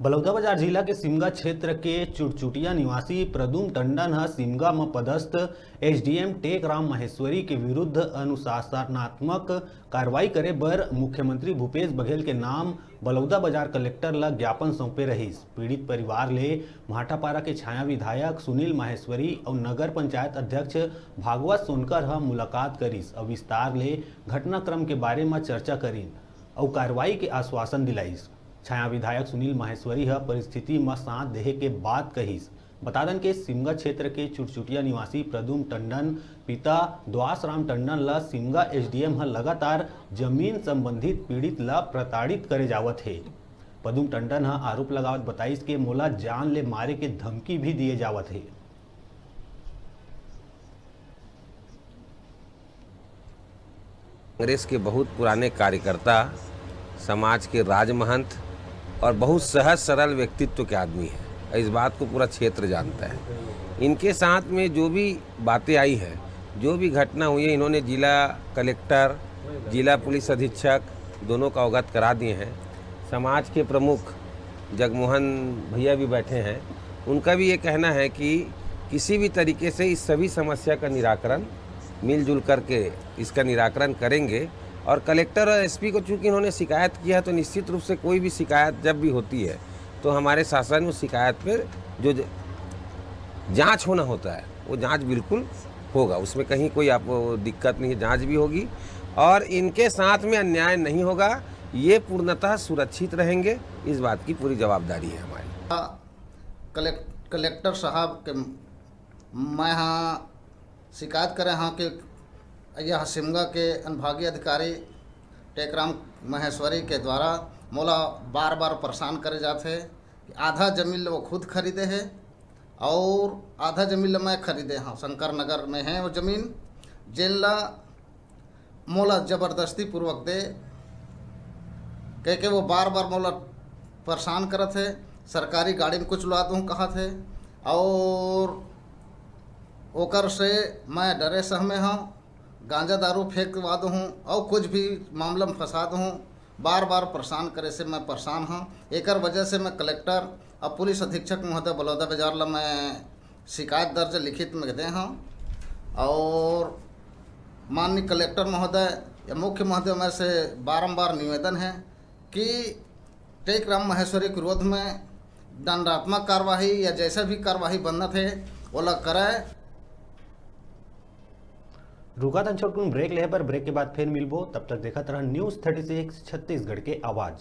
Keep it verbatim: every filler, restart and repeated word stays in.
बलौदाबाजार जिला के सिमगा क्षेत्र के चुटचुटिया निवासी प्रदुम टंडन ह सिमगा म पदस्थ एसडीएम टेकराम महेश्वरी के विरुद्ध अनुशासनात्मक कार्रवाई करे बर मुख्यमंत्री भूपेश बघेल के नाम बलौदाबाजार कलेक्टर ल ज्ञापन सौंपे रहिस। पीड़ित परिवार ले भाटापारा के छाया विधायक सुनील माहेश्वरी अउ नगर पंचायत अध्यक्ष भागवत सोनकर ह मुलाकात करिस अउ विस्तार ले घटनाक्रम के बारे म चर्चा करिन अउ कार्रवाई के आश्वासन दिलाइस। छाया विधायक सुनील माहेश्वरी ह परिस्थिति म साथ देहे के बात कहिस। बता दन के सिमगा क्षेत्र के चुटचुटिया निवासी प्रदुम टंडन पिता द्वास राम टंडन ल सिमगा एसडीएम ह लगातार जमीन संबंधित पीड़ित ल प्रताड़ित करे जावत हे। प्रदुम टंडन ह आरोप लगावत बताइस के मोला जान ले मारे के धमकी भी दिए जावत हे। कांग्रेस के बहुत पुराने कार्यकर्ता, समाज के राजमहंत और बहुत सहज सरल व्यक्तित्व के आदमी है। इस बात को पूरा क्षेत्र जानता है। इनके साथ में जो भी बातें आई हैं, जो भी घटना हुई है, इन्होंने जिला कलेक्टर, जिला पुलिस अधीक्षक दोनों का अवगत करा दिए हैं। समाज के प्रमुख जगमोहन भैया भी बैठे हैं, उनका भी ये कहना है कि किसी भी तरीके से इस सभी समस्या का निराकरण मिलजुल करके इसका निराकरण करेंगे। और कलेक्टर और एसपी को चूंकि इन्होंने शिकायत किया है, तो निश्चित रूप से कोई भी शिकायत जब भी होती है, तो हमारे शासन उस शिकायत पे जो ज-, जांच होना होता है, वो जांच बिल्कुल होगा, उसमें कहीं कोई आप, वो दिक्कत नहीं है, जांच भी होगी। और इनके साथ में अन्याय नहीं होगा, ये पूर्णतः सुरक्षित रहेंगे, इस बात की पूरी जवाबदारी है हमारी। कलेक्ट-, कलेक्टर साहब के मैं हाँ शिकायत करे हाँ कि यह सिमगा के अनुभागीय अधिकारी टेकराम महेश्वरी के द्वारा मोला बार बार परेशान करे जात हे कि आधा जमीन ल वो खुद खरीदे हे और आधा जमीन ल मैं खरीदे हाँ। शंकर नगर में है वो जमीन, जेन ला मोला जबरदस्ती पूर्वक दे कह के वो बार बार मोला परेशान करत हे। सरकारी गाड़ी में कुचलवा दूँ कहत हे और ओकर से मैं डरे सहमे हूँ, गांजा दारू फेंकवा दूँ और कुछ भी मामला में फंसा दूँ। बार बार परेशान करे से मैं परेशान हूँ। एकर वजह से मैं कलेक्टर और पुलिस अधीक्षक महोदय बलौदा बाजार ला मैं शिकायत दर्ज लिखित में दे हूँ और माननीय कलेक्टर महोदय या मुख्य महोदय में से बारंबार निवेदन है कि टेकराम महेश्वरी के विरोध में दंडात्मक कार्यवाही या जैसे भी कार्यवाही बनत हे, ओला करे। रुका तन छोटकुन ब्रेक लेहे बर, ब्रेक के बाद फिर मिलबो। तब तक देखत रहा न्यूज़ थर्टी सिक्स छत्तीसगढ़ के आवाज़।